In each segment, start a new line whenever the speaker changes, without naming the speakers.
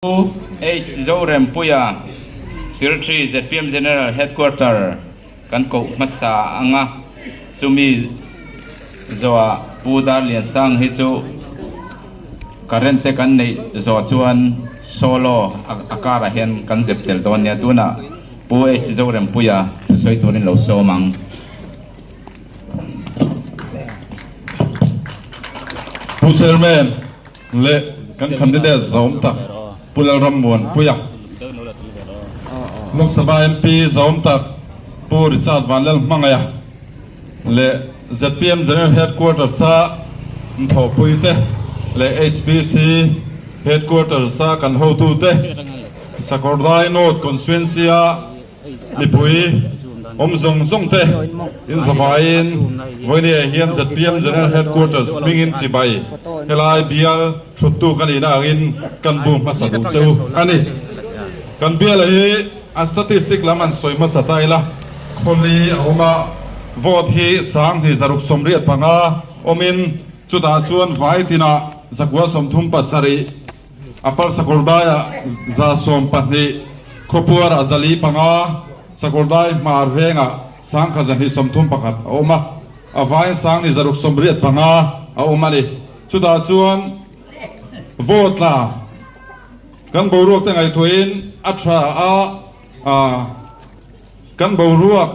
Pu H. Zorempuia, Secretary, zpm General Headquarter kan koh hmasa ang a, chumi zawhah Pu Darliansang hi chu current te kan neih zawh chuan solo a karah hian kan zep tel dawn nia. Tunah Pu H. Zorempuia thusawi turin lo sawm ang.
Pu Chairman leh kan candidate zawm tak Pu Lalrammuanpuia, Lok Sabha MP zawm tak Pu Richard Vanlalhmangaia leh zpm General Headquarters a thawhpuite leh HPC Headquarters a kan hotute Sakawrdai North Constituency a Mipui awm zawng zawng te in zavaiin vawinia hian zpm General Headquarters hmingin chibai helai bial thuttu ka nihna angin kan bu hmasa duh che u a ni. Kan biala hi a statistic lam an sawi hmasa ta ila, khawli a awm a, vote hi 2685 awmin chutah chuan vai tinah 937, Upper Sakawrdaiah 112, Khawpuarah 405, Sakawrdai hmar vengah 1231 a awm a, a vaiin 2685 a awm a ni. Chutah chuan vote tla kan boruak te ngaihtuahin a tha a, kan boruak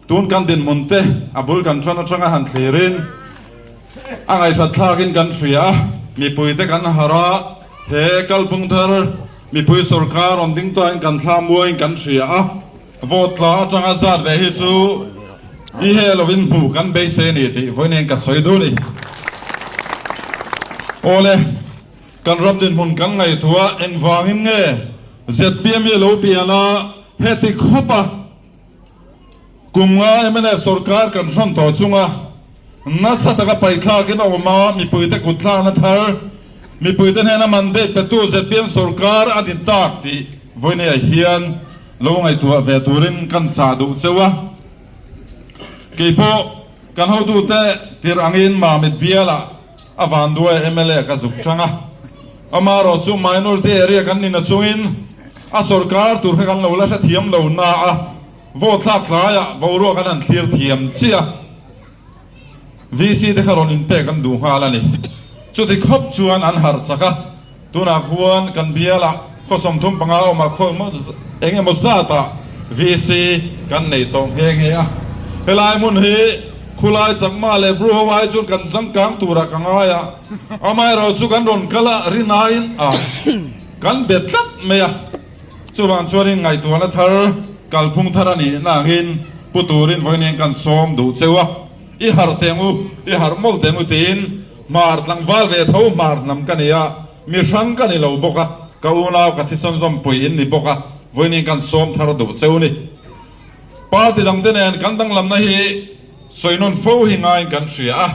tun kan dinhmun te a bul kan tan atanga han thlirin, A ngaihhlat thlakin kan hria a, mipuite kan harh a, he kalphung thar mipui sorkar rawn ding tawhin kan thla muain kan hria a, vote tla atanga zat ve hi chu i he lovin hmuh kan beisei a ni tih vawiin ka sawi dun i. Awle, kan ram dinhmun kan ngaihtuah engvangin nge zpm hi a lo pian a, heti khawp a. Kum nga mnf sorkar kan hrawn tawh chunga nasa taka paithlakin a awm a, mipuite kutthlakna thar, mipuite hnena mandate petu zpm sorkar a ni tak tih vawinia hian lo ngaihtuah ve turin kan chah duh cheu a. Keipawh kan hotute tirh angin Mamit bialah a vanduai mla ka zuk chang a, amaherawh chu minority area kan nina chungin a sorkar tur kha kan lo la hrethiam lo na a, vote thlak tlaiah boruak an han thlir thiam chiah a, VC te kha rawn inpek an duh nghal a ni. Chuti khawp chuan an harh chak a, tunah khuan kan bialah khaw 35 awmah khaw eng emaw zatah VC kan nei tawh nghe nghe a. Helai hmun hi khulai chakma leh Bru ho ai chuan kan changkang turah ka ngai a, amaherawhchu chu kan rawn kal a rinaiin a kan be tlat mai a. Chuvang chuanin ngaihtuahna thar kalphung thar a nihna angin pu turin vawiin kan sawm duh cheu a, i harh teng u, i harh mawlh teng u tiin hmar tlangval ve tho hmar hnam ka ni a, mi hrang ka ni lo bawk a, ka unau ka thisen zawmpui in ni bawk a, vawiin kan sawm thar duh cheu ni. Party dangte nen kan danglamna hi sawi nawn fo hi ngaiin kan hria a,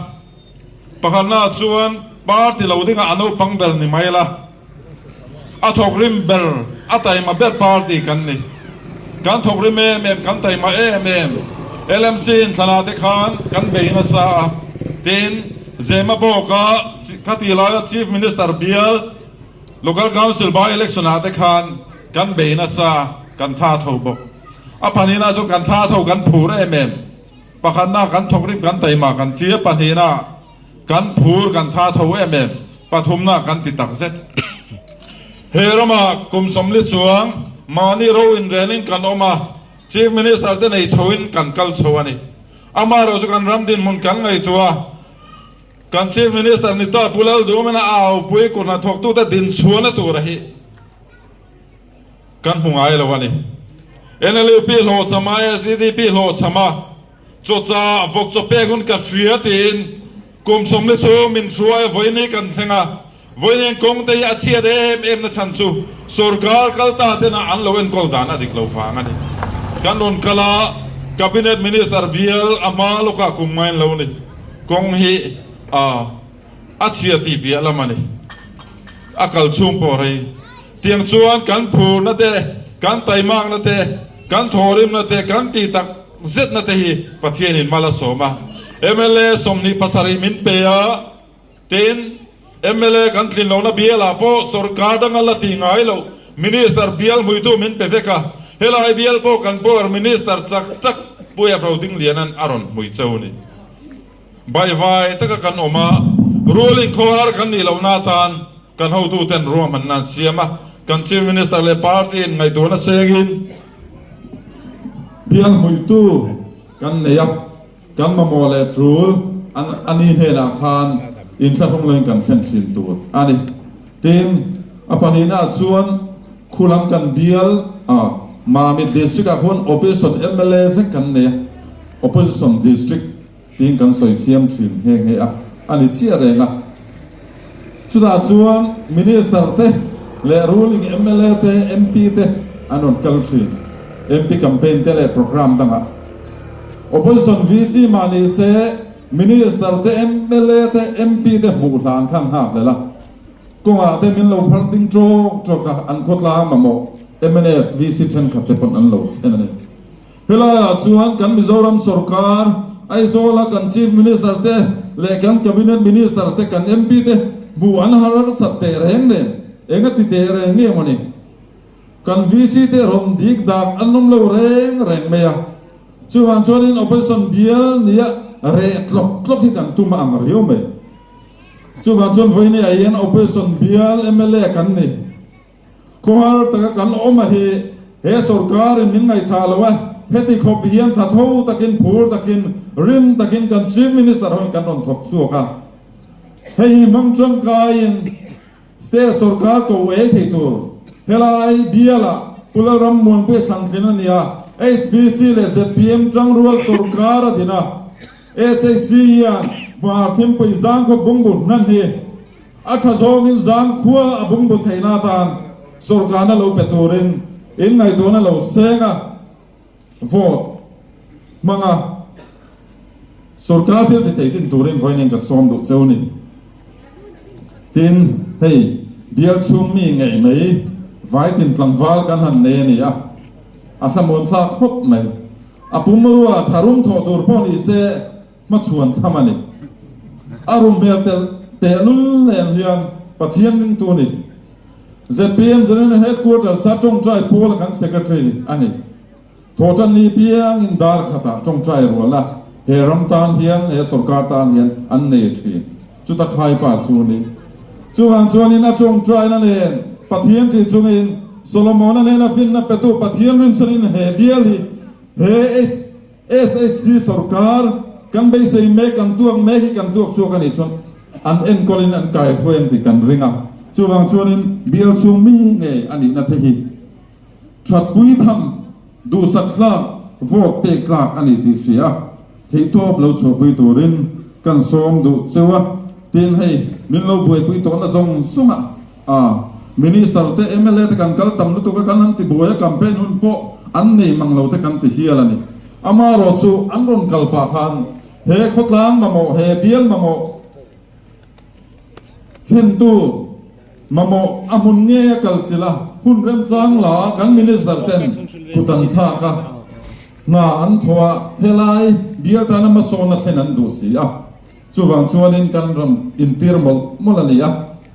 pakhatnaah chuan party lo dingah a naupang ber ni mai la, A thawk rim ber, a taima ber party kan ni. Kan thawk rim em em, kan taima em em. LMC inthlanah te khan kan bei nasa a, tin, Zemabawka khati laia Chief Minister bial Local Council by Election ah te khan kan bei nasa, kan tha tho bawk. A pahnihna chu kan tha tho, kan phur em em. Pakhatna kan thawk rim, kan taima, kan tia pahnihna. Kan phur kan tha tho em em, pathumna kan ti tak zet. He ramah kum 40 chuang mahni ro inrelin kan awm a, Chief Minister te nei chhoin kan kal chho a ni. Amaherawhchu kan ram dinhmun kan ngaihtuah a, kan Chief Minister ni ta Pu Lalduhawmena a aupui kut hnathawktute dinchhuahna tura hi kan hmu ngai lo a ni. NLUP hlawhchham a, SEDP hlawhchham a, Chawcha vawk chaw pek hun ka hria tiin kum 40 chhung min hruai a vawiin hi kan thleng a, vawiin hian kawng te hi a chhiat em em na chhan chu sorkar kal ta tena an lo enkawl dan a dik lo vang a ni. Kan rawn kal a, Cabinet Minister bial a hma lawkah kum ngain lo ni, kawng hi a a chhia tih piah lam a ni, a kal chhung pawh rei. Tiang chuan kan phurna te, kan taimakna te, kan thawhrimna te, kan tih tak zetna te hi Pathianin mal a sawm a. Mla 27 min pe a, tin, mla kan tlin lohna bialah pawh sorkar danga la tih ngai loh. Minister bial hmuitu min pe vek a, helai bial pawh kan power Minister chak tak Pu Efro Dingliana'n a rawn hmui cheu ni. Baihvai taka kan awm a, ruling khawhar kan nih lohna atan kan hotuten ruahmanna an siam a, kan Chief Minister leh party in ngaihtuahna sengin bial hmuitu kan nei a, kan mamawh leh tul an a ni hnenah khan inthlahrung loin kan thlen thin tur a ni. Tin, a pahnihnaah chuan khulam kan bial a, Mamit District ah khuan Opposition mla vek kan nei a, Opposition District tiin kan sawi fiam thin nghe nghe a, a ni chiah reng a. Chutah chuan Minister te leh ruling mla te, MP te an rawn kal thin, MP campaign te leh programme dangah. Opposition VC mah ni se Minister te, mla te, MP te hmuh hlan kha an nghak lel a, kawngah te min lo phar ding tawk tawk a, an khawtlang mamawh mnf VC thenkhat te pawn an lo thlen a ni. Helaiah chuan kan Mizoram sorkar, Aizawla kan Chief Minister te leh kan Cabinet Minister te, kan MP te hmuh an harsat teh reng nen, eng a ti teh reng nge maw ni? Kan VC te rawn dik dak an awm lo reng reng mai a. Chuvang chuanin Opposition bial nia reh tlawk tlawk hi kan tum a ang riau mai. Chuvang chuan vawinia hian Opposition bial mla kan ni. Khawhar taka kan awm a hi he sorkarin min ngaihthah lo a, heti khawp hian tha tho takin, phur takin, rim takin kan Chief Minister ho in kan rawn thawk chhuak a. Hei hi hmang tangkaiin State sorkar ko ei thei tur helai bialah Pu Lalrammuanpuia thlantlin a ni a, HBC leh zpm tangrual sorkar a din a, SHC hian hmar thimpui zangkhaw bungbu hnan hi a tha zawngin zangkhua a bungbu theihna atan sorkarna lo pe turin inngaihtuahna lo seng a, vote hmanga sorkar thil ti thei din turin vawiin ka sawm duh cheu ni. Tin, hei bial chhung mi ngei mai vaitin tlangval kan han nei a ni a, a thlamuan thlak khawp mai. A pumrua tharum thawh tur pawh ni se hmachhuan tham a ni. A rum hmel tel tehlul nen hian Pathian ringtu a ni. Zpm General Headquarters a tawngtai pawl a kan Secretary a ni. Thawhtan ni piangin dar khatah tawngtai rual a, he ram tan hian, he sorkar tan hian an nei thin. Chuta khaipa chu a ni. Chuvang chuanin a tawngtaina nen Pathian tih chungin Solomona nena finna petu Pathian rinchhanin he bial hi he SHC sorkar kan beisei mek, kan tuak mek hi kan tuak chhuak a nih chuan an enkawlin an kaihruai ang tih kan ring a. Chuvang chuanin bial chhung mi ngei a nihna te hi thatpui tham, duhsak tlak, vote pek tlak a ni tih hria a, theihtawp lo chhuahpui turin kan sawm duh cheu a. Tin, hei min lo buaipui tawhna zawng zawng ah A Minister te mla te kan kal tam lutuk a, kan han ti buai a, campaign hun pawh an nei mang lo te kan ti hial a ni. Amaherawh chu an rawn kal pah khan he khawtlang mamawh, he bial mamawh thlentu mamawh a hmun ngei a kal chilh a, hun remchang la a kan Minister ten kut an thlak a, hna an thawh a, helai bial tana hmasawnna thlen an duh si a. Chuvang chuanin kan ram intir mawlh mawlh a ni a,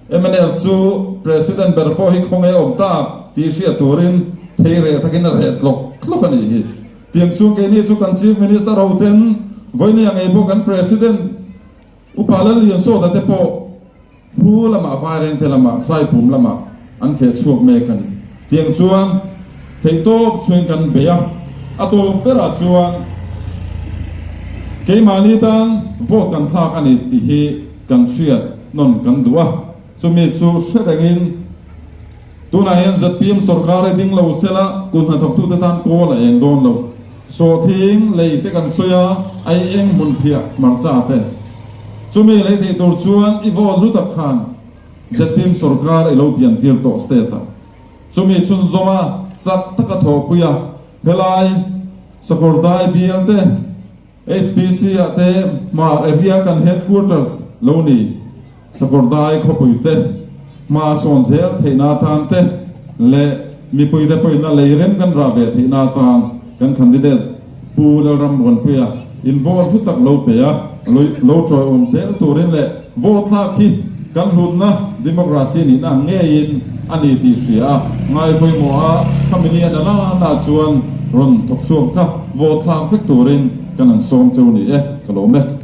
mnf chu President ber pawh hi khawnge awm ta tih hriat turin thei reh takin a reh tlawk tlawk a nih hi. Tiang chu keini chu kan Chief Minister ho ten vawinia ngei pawh kan President Upa Lalliansawta te pawh Phu lamah Vairengte lamah Saipum lamah an feh chhuak mek a ni. Tiang chuan theihtawp chhuin kan bei a, a tawp berah chuan keimahni tan vote kan thlak a ni tih hi kan hriat nawn kan duh a, chumi chu hre rengin tunah hian zpm sorkar hi ding lo sela kut hnathawktute tan kawl a eng dawn lo. Sawhthing lei te kan sawi a, ai eng hmun phiah hmarcha te. Chumi lei theih tur chuan i vote hlu tak khan zpm sorkar i lo pian tir tawh state ah. Chumi chhun zawnga chak taka thawhpui a, helai Sakawrdai bial te, HPC ah te hmar area kan headquarters lo ni Sakawrdai khawpui te hma sawn zel theihna atan te leh mipui te pawhin a lei rem kan rah ve theihna atan kan candidate Pu Lalrammuanpuia in vote hlu tak lo pe a, lo tawiawm zel turin leh vote thlak hi kan hlutna democracy nihna ang ngeiin. a ni tih hria a, ngai pawimawh a khami ni a na la na chuan rawn thawk chhuak kha vote thlak vek turin kan han sawm cheu ni e, ka lawm e.